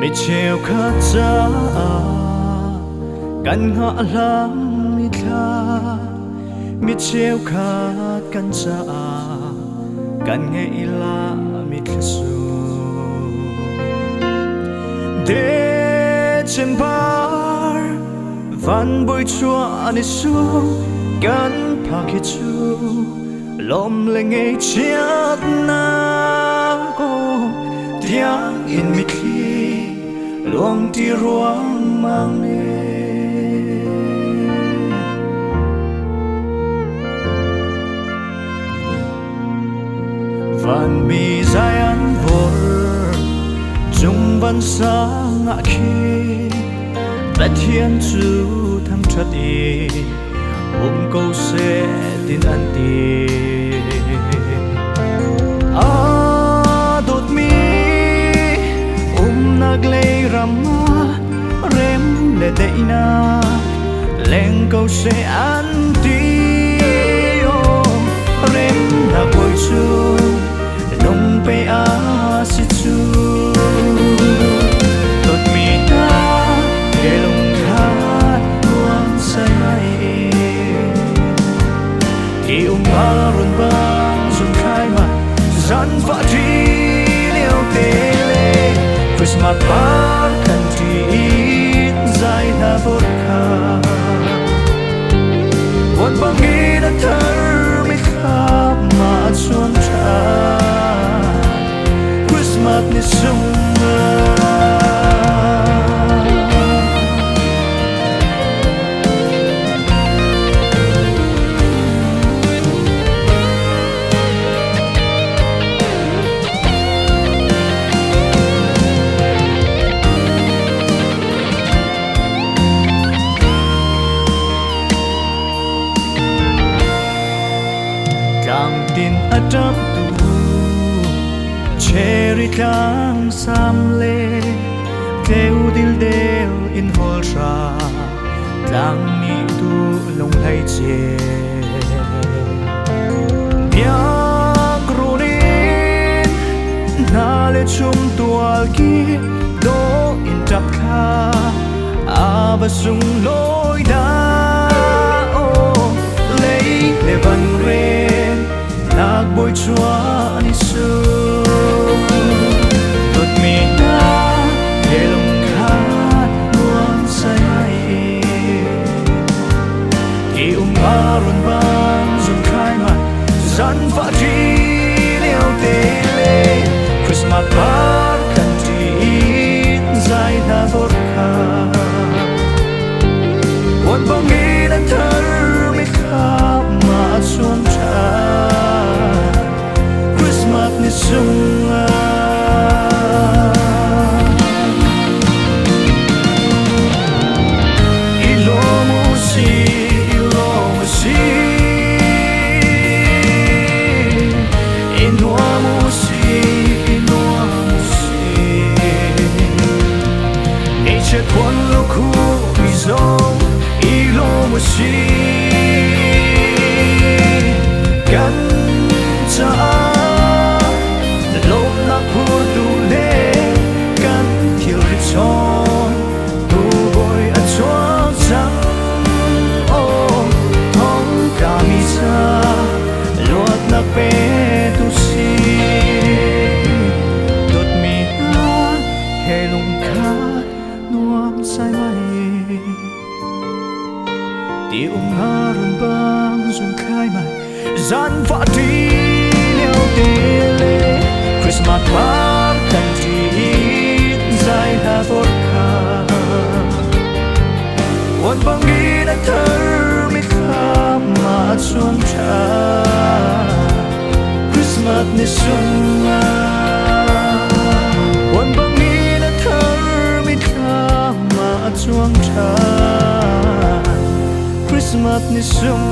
Mi cheukhat caah kan hngahhlang mi thla, mi cheukhat kan caah kan ngeih la mi thla sung. December van boi chuah ni sung kan phak hi cu lawm le ngaihchiatnak aw tiang in mitthli luang ti ruangmang ne. Vanmi zai an vor cung van sang ah khi Pathian cu thangṭhat i um ko seh tin an ti. A dawtmi umnak lei ram ah rem le daihnak leng ko seh an ti. Aw, remnak bawi cu nung pe a si cu. Dawtmi hna he lungkhat nuam sai mai. Ti um run bang zun khai ma zan fa thi leo te le Christmas par kan ti zai na bot kha wan bang in a thar mi kha ma chuan tha Christmas ni sung. Tlangtin a ṭap tu cherry tlang sam le tleu dil del in hol hra tlang ni tu lung hlei che biak runin na le chum tual ki do in tap thla a va sung loi da o lei le van ren nak boi chua ni su dawtmi hna he lungkhat nuam sai mai. Ti um run bang zun khai ma zan fa thi leo te le Christmas par kan ti zai na vot kha wan bang in an thar mi kha ma chuan tha Christmas ni sung. I lomu si, i nuamu si, i nuamu si. Ni che tuan lo khu mi zong i lomu si. Kan cha lom nak phur tu le kan thil ri chon tu boi a chuang chang o thong ka mi sa luat na pe tu si dot mi na he lung kha nuam sai mai ti um nga run bang zun khai mai zan fa ti leo te le Christmas par kan ti zai na vot kha wan bang in a thar mi kha ma chuan tha Christmas ni sung wan bang in a thar mi kha ma chuan tha Christmas ni sung.